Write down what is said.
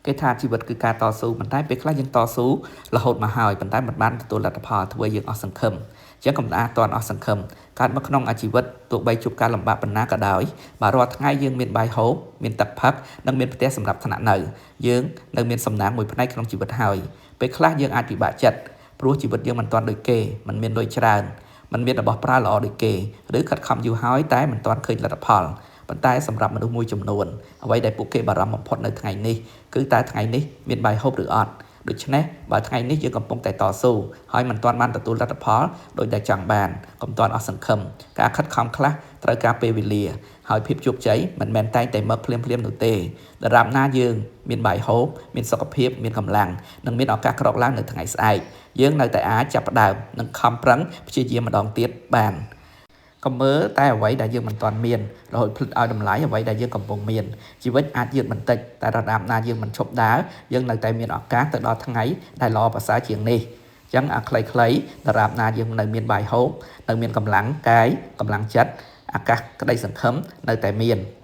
គេថាជីវិតគឺការតស៊ូប៉ុន្តែពេលខ្លះយើងតស៊ូរហូតមកហើយប៉ុន្តែមិនបានទទួលលទ្ធផលធ្វើឲ្យយើងអស់សង្ឃឹមអញ្ចឹងកំដៅតន់អស់សង្ឃឹមកើតមកក្នុងអាជីវិតទោះបីជួបការលំបាកប៉ុណ្ណាក៏ដោយបើរាល់ថ្ងៃយើងមានបាយហូបមានទឹកផឹកនិងមានផ្ទះសម្រាប់ស្នាក់នៅយើងនៅមានសំណាងមួយផ្នែកក្នុងជីវិតហើយពេលខ្លះយើងអាចពិបាកចិត្តព្រោះជីវិតយើងមិនទាន់ដូចគេមិនមានលុយច្រើនមិនមានរបស់ប្រើល្អដូចគេឬខិតខំយូរហើយតែមិនទាន់ឃើញលទ្ធផលប៉ុន្តែសម្រាប់មនុស្សមួយចំនួនអ្វីដែលពួកគេបារម្ភបំផុតនៅថ្ងៃនេះគឺតើថ្ងៃនេះមានបាយហូបឬអត់ដូច្នេះបើថ្ងៃនេះយើងកំពុងតែតស៊ូហើយមិនទាន់បានទទួលលទ្ធផលដោយដែលចង់បានកុំទាន់អស់សង្ឃឹមការខិតខំខ្លះត្រូវការពេលវេលាហើយភាពជោគជ័យមិនមែនតែងតែមកភ្លាមៗនោះទេដរាបណាយើងមានបាយហូបមានសុខភាពមានកម្លាំងនិងមានឱកាសក្រោកឡើងនៅថ្ងៃស្អែកយើងនៅតែអាចចាប់ផ្ដើមនិងខំប្រឹងព្យាយាមម្ដងទៀតបានកុំមើលតែអ្វីដែលយើងមិនទាន់មានរហូតភ្លេចឲ្យតម្លៃអ្វីដែលយើងកំពុងមានជីវិតអាចយឺតបន្តិចតែដរាបណាយើងមិនឈប់ដើរយើងនៅតែមានឱកាសទៅដល់ថ្ងៃដែលល្អប្រសើរជាងនេះអញ្ចឹងអាខ្លីៗដរាបណាយើងនៅមានបាយហូបនៅមានកម្លាំងកាយកម្លាំងចិត្តឱកាសក្តីសង្ឃឹមនៅតែមាន។